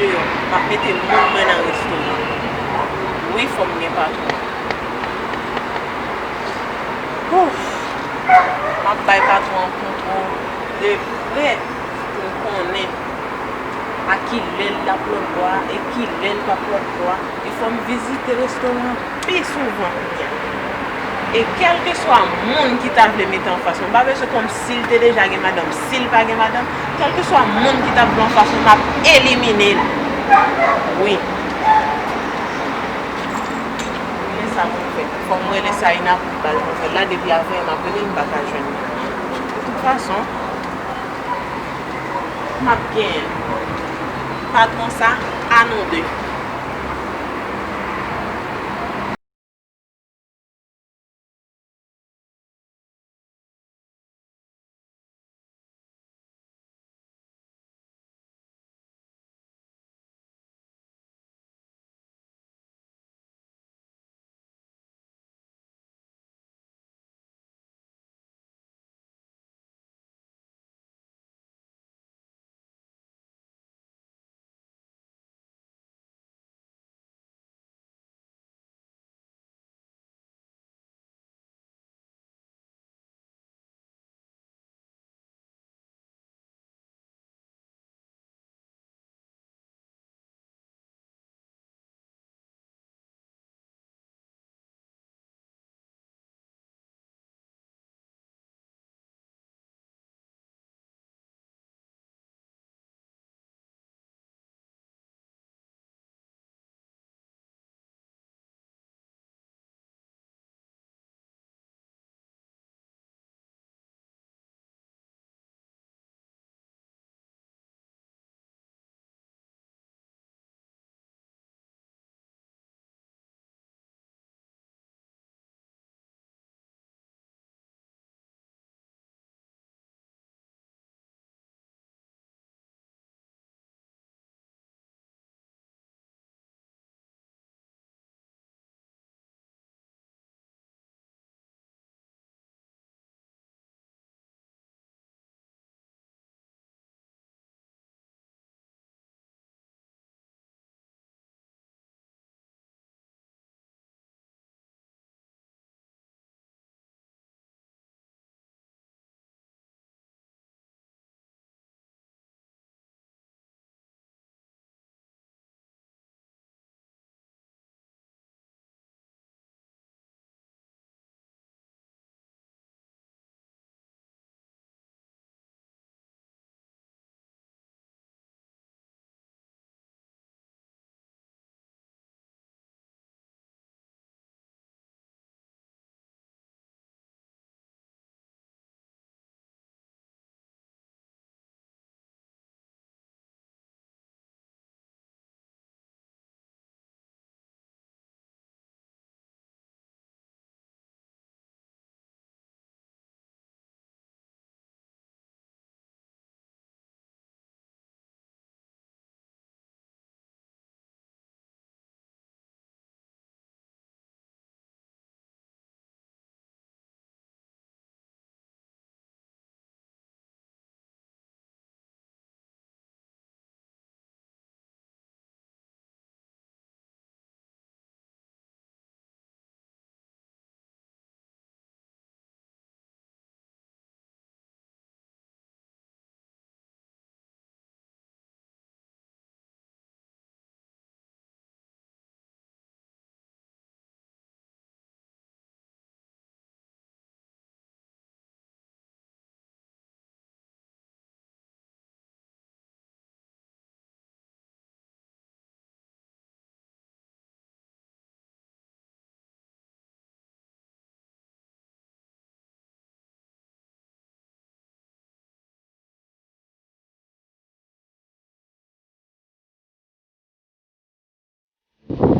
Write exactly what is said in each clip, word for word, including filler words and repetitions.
deyò, m ap mete moun mwen nan restoran. Wi, fò m gen patwon. Ouf! M ap bay patwon an kontwòl de prè pou m konnen a ki lè l ap lòtbò a e ki lè l p ap lòtbò a. E fò m vizite restoran an pi souvan kounye a. E kèlkeswa moun ki ta vle mete anfas mwen, m pa bezwen konn si l te deja gen madanm, si l pa gen madanm, kèlkeswa moun ki ta vle anfas mwen, m ap elimine l. Wi. Rele sa pou m fè. Fò m rele Saïna pou m ba l nouvèl la. Depi avanyè m ap rele l, m pa ka jwenn li. De tout fason, m ap genyen l. Patwon sa, a nou de.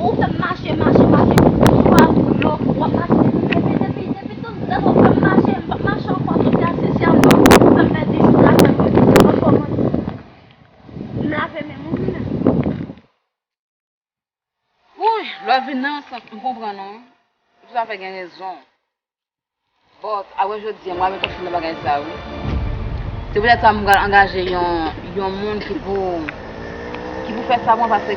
Ou fè m mache, mache, mache, ou pa woulo, w ap mache, depi, depi, depi tout dat ou fè m mache, m p ap mache ankò, tout se asesyan non, ou fè m pèdi jou la, fè m pèdi jou la, kòman m lave men m, wi. Wouy, lè w vin nan sans, m konprann ou, wi. Ou toutafè gen rezon. But, apre jodi a, m pral met yon fen nan bagay sa, wi. Se poutèt sa m pral angaje yon, yon moun ki pou, Ou fè sa mwen paske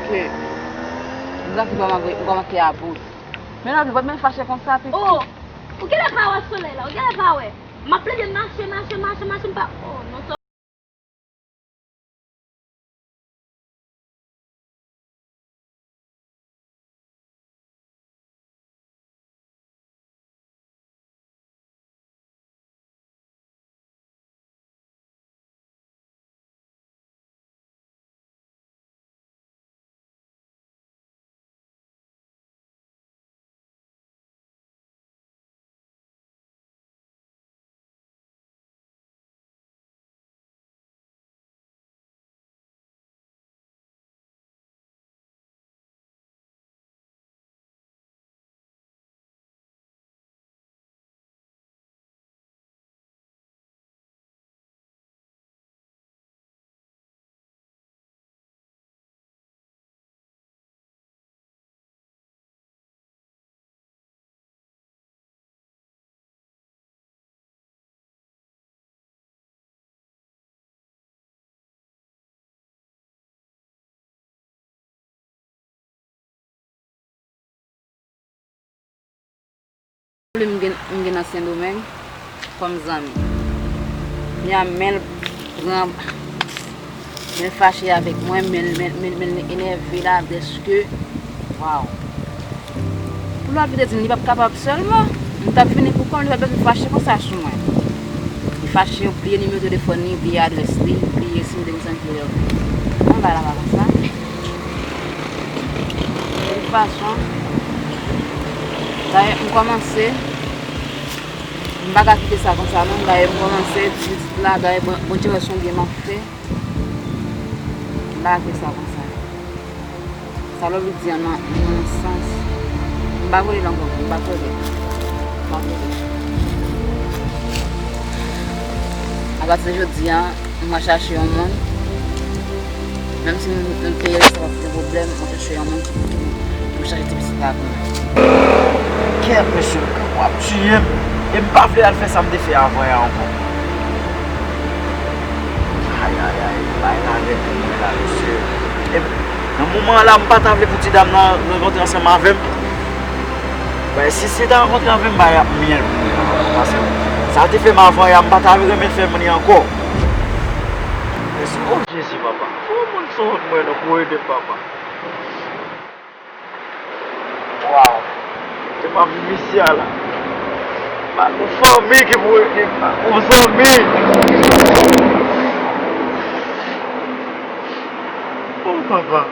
m santi kòman m kòmanse a bout. Men Lòvi, w ap byen fache konsa, pitit. Oh! Ou genlè pa wè solèy la, ou genlè pa wè. M ap plede mache, mache, mache, mache, m pa, oh, non, Li m gen, m gen nan Sendomeng kòm zanmi. Kounye a, men l pran, men l fache avèk mwen, men l, men, men, men l enève la, dèske, waw. Pou Lòvi te di m li p ap kapab sèlman, m t ap vini pou kò m, li pa t bezwen fache konsa sou mwen. Li fache, ou bliye nimewo telefòn li, bliye adrès li, bliye si m te konn santi Lòvi. Mwen bay la pa konsa. De tout fason, dayè, m kòmanse, m pa ka kite sa konsa non, dayè, m kòmanse, pitit la, dayè, Bon-, Bondye wè se yon byen m ap fè, m pa ka kite sa konsa. Sa Lòvi di an nan, nan sans, m pa kwè l ankò, m pa kwè l, m pa kwè l. Apati de jodi a, m pral chache yon moun. Menm si m, m peye restoran pou gen pwoblèm, mwen chache yon moun ki, ki pou chache ti pitit la pou mwen. Kèt, mesye, w ap tiye m. E m pa vle al fè sa m te fè avan yè ankò. Ay, ay, ay, bay la rèd pou mwen la, mesye. E nan moman an la, m pa ta vle pou ti dam nan rankontre ansanm avè m. Bay, si, si ta rankontre avè m, bay ap myèl pou mwen. Paske sa te fè m avan yè a, m pa ta renmen fè m li ankò. Mèsi. Oh, Jezi, papa. Fò yon moun sou wout mwen non pou ede m, papa. Waw. Se pa misye a la. Pa gon fanmi ki pou ede m, pa gon zanmi. Oh, papa.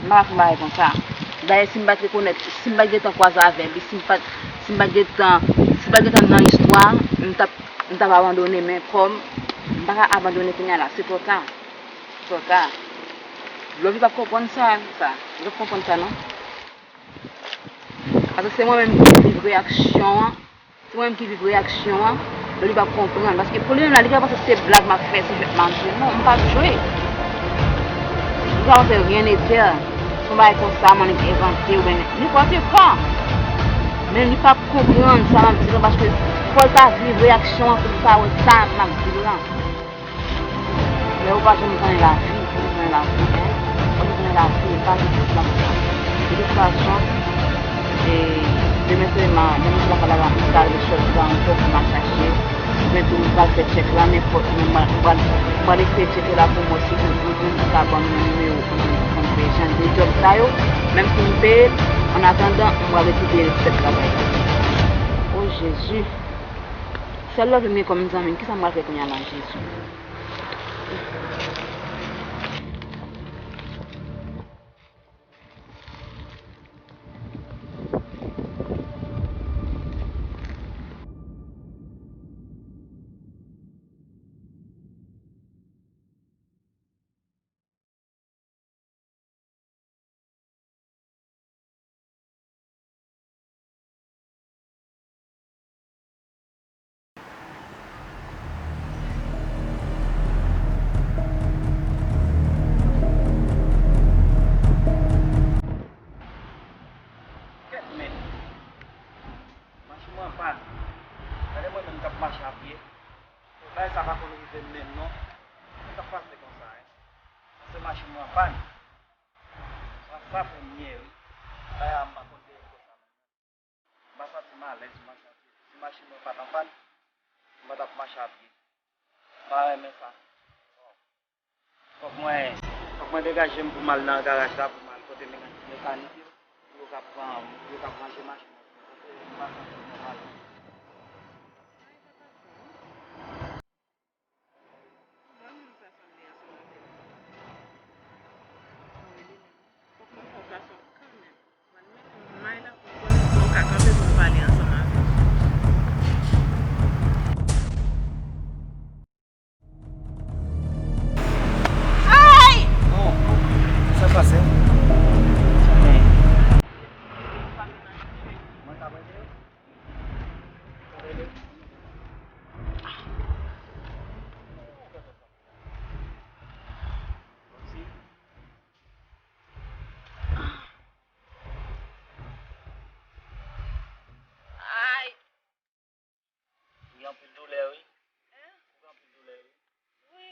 M pa ka fè bagay konsa. Dayè, si m pa t rekonèt, si m pa t gentan kwaze avè li, si m pa t, si m pa t gentan, si m pa t gentan nan istwa, m t ap, m t ap abandone, men kòm m pa ka abandone kounye a la, se twò ta. Twò ta. Lòvi p ap konprann sa, sa. Li p ap konprann sa, non. Paske se mwen menm ki viv reyaksyon an. Se mwen menm ki viv reyaksyon an. Lòvi p ap konprann. Paske pou li menm la, li ka panse se blag m ap fè, se jwèt m ap jwe. Non, m p ap jwe. Li ka panse rien n'était. Se yon bagay konsa, mwen menm ki envante, oubyen nenpòt kwa. Men li p ap konprann sa m ap di l lan, paske fò l ta viv reyaksyon an pou l ta wè sa m ap di l lan. Men ou pa janm konnen lavi, ou pa janm konnen lavi, en. Ou pa janm konnen lavi, e pa tout moun k ap fè. De tout fason, e, demen sèlman, demen sèlman, m ta rive sòti la ankò pou m al chache. Men tou, m pral fè tchèk la, nenpòt moun, m pral, m pral, m pral eseye tcheke la pou m wè si gen yon moun ki ka ban m yon nimewo pou m, pou m fè jan de djòb sa yo. Menm si m peye l, an atandan, m pral rekipere ti tèt la bay li. O Jezi! Sèl Lòvi m gen kòm zanmi, kisa m pral fè kounye a la, Jezi? Pa fè m byen, wi. Bagay la, m pa konn te konsa. M pa santi m alèz, m pa santi. Si machin mwen pa t an pàn, m pa t ap mache a pye. M pa renmen sa. Fòk mwen, fòk mwen degaje m pou m al nan garaj la, pou m al kote mekanik yo, pou yo ka pran, pou yo ka ranje machin nan. Paske m pa santi m alèz. Mwen menm sa sanble ansanm avè l. Mwen rele menm. Fòk mwen fè w gason kanmenm. Mwen mete yon may la pou mwen, pou w ka kanpe pou m pale ansanm avè w. Ay! Oh, sa pase? Mwen ka prete? Ay! Ou gen anpil doulè, wi. Hein? Ou gen anpil doulè, wi. Wi.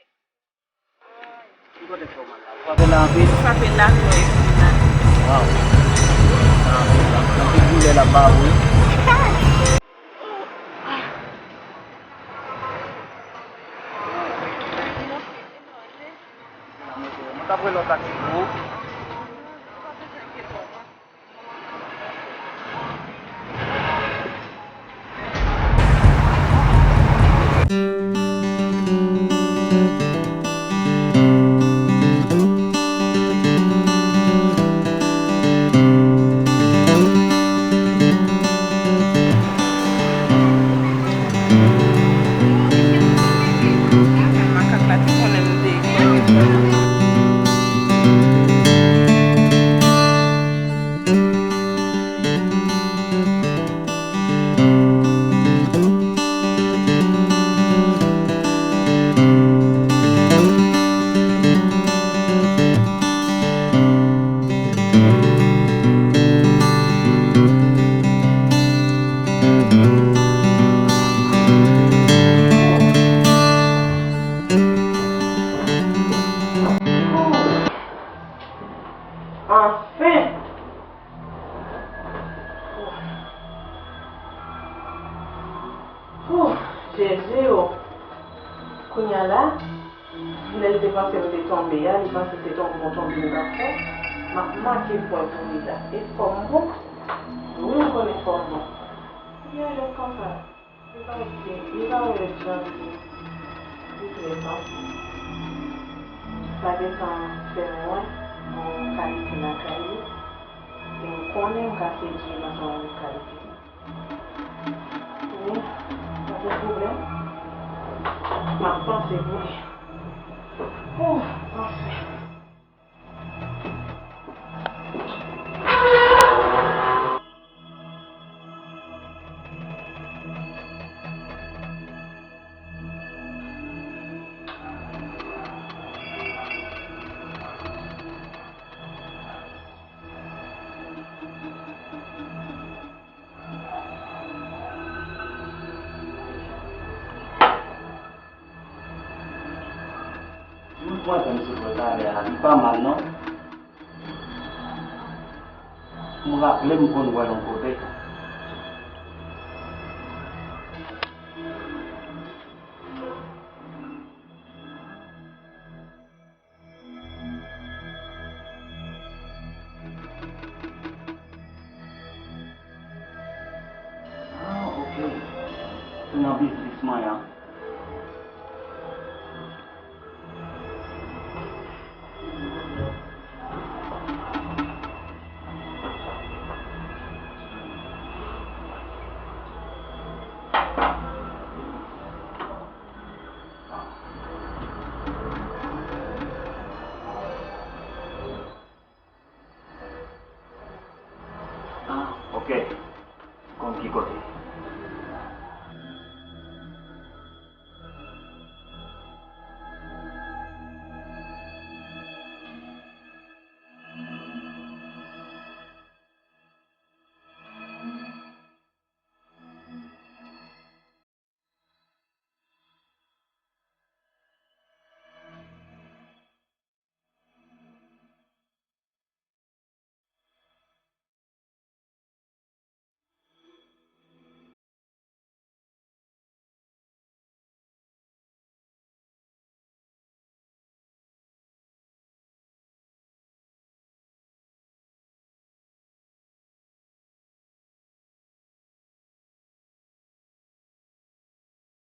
Ki kote fè w mal la? Ou frape la anpil? Frape la, wi. Waw. Anpil doulè la ba ou, wi. Mwen t ap rele yon taksi pou ou. Makak la te konnen m te. Anfen! Huh, Jezi o! Kounye a la, lè l te panse m te tonbe a, li panse se tonbe, yon tonbe m t ap fè. M ap make pwen pou li la. E fò m bon? Wi, m konnen fò m bon. Li aji konsa. Li pa wè, li pa wè jan li, li trè fò. Sa gentan fè m wè bon kalite lakay li. E m konnen m ka sedui l ansanm avèk kalite li. Wi, pa gen pwoblèm. M ap panse pou li. Huh, anfen. Yon pwen ke m sot wè talè a, li pa mal non. M raple m konn wè l yon kote. Ah, ok. Se nan biznis mwen an.